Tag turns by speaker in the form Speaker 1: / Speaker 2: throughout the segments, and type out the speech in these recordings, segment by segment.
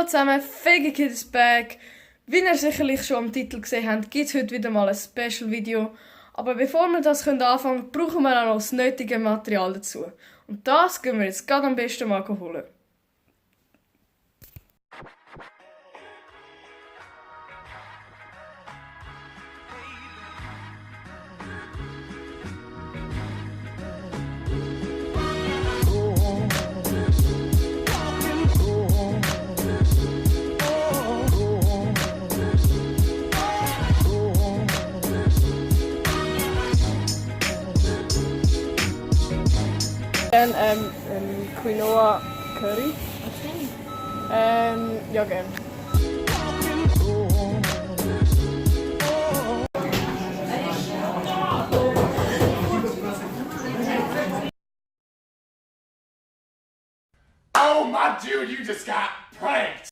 Speaker 1: Hallo zusammen, Fegi Kids Back. Wie ihr sicherlich schon am Titel gesehen habt, gibt es heute wieder mal ein Special-Video. Aber bevor wir das anfangen können, brauchen wir auch noch das nötige Material dazu. Und das gehen wir jetzt gerade am besten mal holen. Quinoa Curry. Ja, gerne.
Speaker 2: Oh my dude, you just got pranked!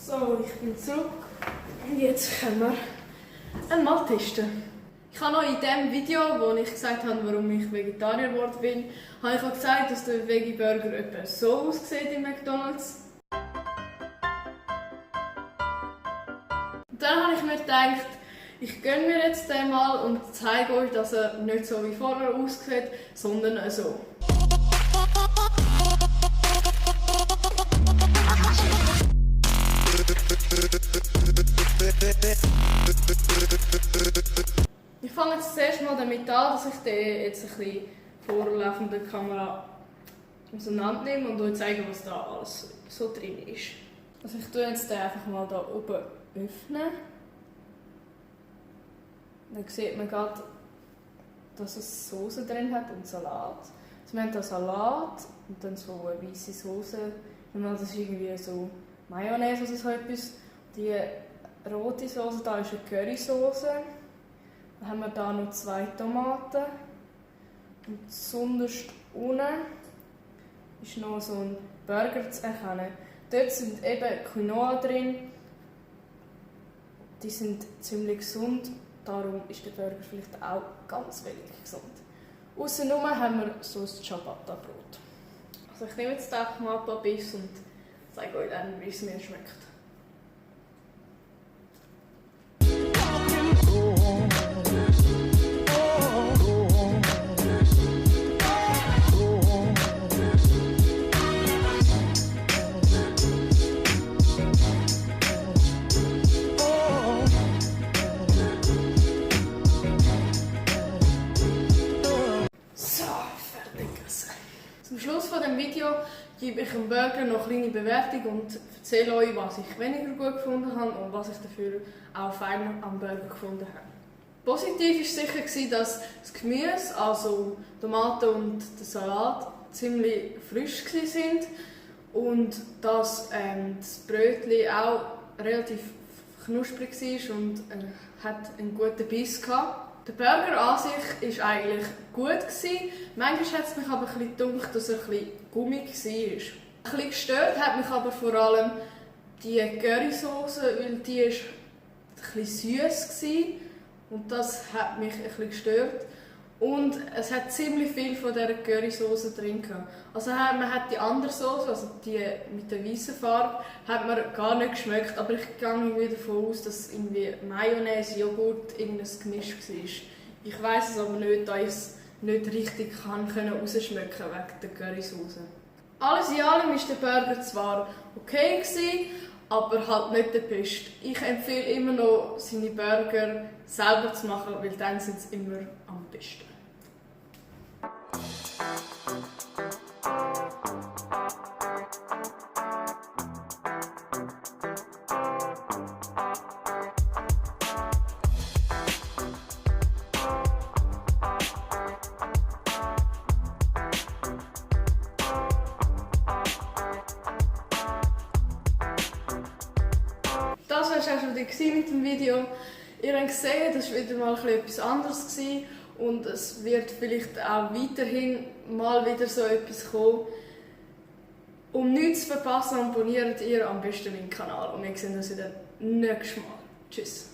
Speaker 1: So, ich bin zurück und jetzt können wir einmal testen. Ich habe noch in dem Video, wo ich gesagt habe, warum ich Vegetarier geworden bin, habe ich auch gesagt, dass der Veggie Burger etwa so aussieht im McDonald's. Und dann habe ich mir gedacht, ich gönne mir jetzt den mal und zeige euch, dass er nicht so wie vorher aussieht, sondern so. Ich fange jetzt zuerst mal damit an, dass ich den jetzt ein bisschen vorlaufende Kamera auseinandernehme und euch zeige, was da alles so drin ist. Also ich tue jetzt den einfach mal da oben öffnen. Dann sieht man gerade, dass es Soße drin hat und Salat. Also wir haben da Salat und dann so eine weiße Soße. Das ist irgendwie so Mayonnaise oder so etwas. Die rote Soße da ist eine Currysoße. Dann haben wir da noch 2 Tomaten. Und sonst unten ist noch so ein Burger zu erkennen. Dort sind eben Quinoa drin. Die sind ziemlich gesund, darum ist der Burger vielleicht auch ganz wenig gesund. Außenrum haben wir so ein Ciabatta-Brot. Also ich nehme jetzt einfach mal ein paar Biss und zeige euch dann, wie es mir schmeckt. Zum Schluss von dem Video gebe ich dem Burger noch eine kleine Bewertung und erzähle euch, was ich weniger gut gefunden habe und was ich dafür auch feiner am Burger gefunden habe. Positiv war sicher, dass das Gemüse, also Tomaten und der Salat, ziemlich frisch waren und dass das Brötchen auch relativ knusprig war und hat einen guten Biss hatte. Der Burger an sich war eigentlich gut. Manchmal hat es mich aber ein bisschen gedacht, dass er ein bisschen gummig war. Ein bisschen gestört hat mich aber vor allem die Currysoße, weil die war ein bisschen süß war. Und das hat mich ein bisschen gestört. Und es hat ziemlich viel von dieser Currysoße drin. Also man hat die andere Soße, also die mit der weißen Farbe, hat man gar nicht geschmeckt. Aber ich gehe davon aus, dass irgendwie Mayonnaise, Joghurt irgendein Gemisch war. Ich weiss es aber nicht, da ich es nicht richtig rausschmecken wegen der Currysoße. Alles in allem war der Burger zwar okay, aber halt nicht der beste. Ich empfehle immer noch, seine Burger selber zu machen, weil dann sind sie immer am besten. Das war auch schon mit dem Video. Ihr habt gesehen, das war wieder mal etwas anderes und es wird vielleicht auch weiterhin mal wieder so etwas kommen. Um nichts zu verpassen, abonniert ihr am besten meinen Kanal. Und wir sehen uns wieder nächstes Mal. Tschüss.